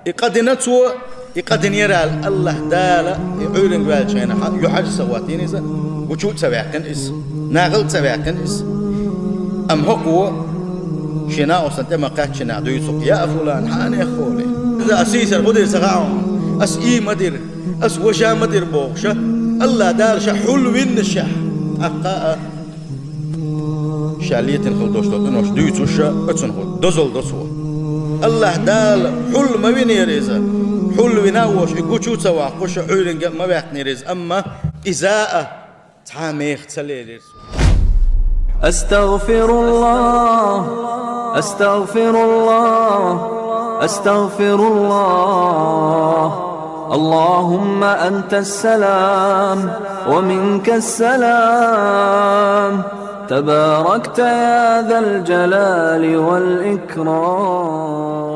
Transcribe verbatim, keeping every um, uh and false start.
И къа дина цо, и къа динера аьлла, АллахӀ Дала и Ӏуьйранга ваьллачу хенахь юьхьӀаьржа ца хӀоттийна иза, гучу а ца ваьккхина иза, нахала а ца ваьккхина иза. Амма хӀокхо шен накъостана тӀе ма-кхаьччинехь дуьйцу: «Я фулан, хьанех хьо?» Иза: «Ас сийсара хӀун дира ца хаьа хьуна, ас и ма дира, ас важа ма дира», – бохуша, АллахӀ Дала ша хьулвиннашехь, тӀаккха а ша летийна хила долуш долу къинош дуьйцуша, оцунна хӀун дозалла до цо. АллахӀ Дала хьул ма винера иза, хьулвина а волуш, и гучу а ца ваккхуша, Ӏуьйранга а ма ваьккхинера иза, амма иза а цхьа а меха ца лелира цо. أستغفر الله، أستغفر الله، أستغفر الله. اللهم أنت السلام ومنك السلام، تباركت يا ذا الجلال والإكرام.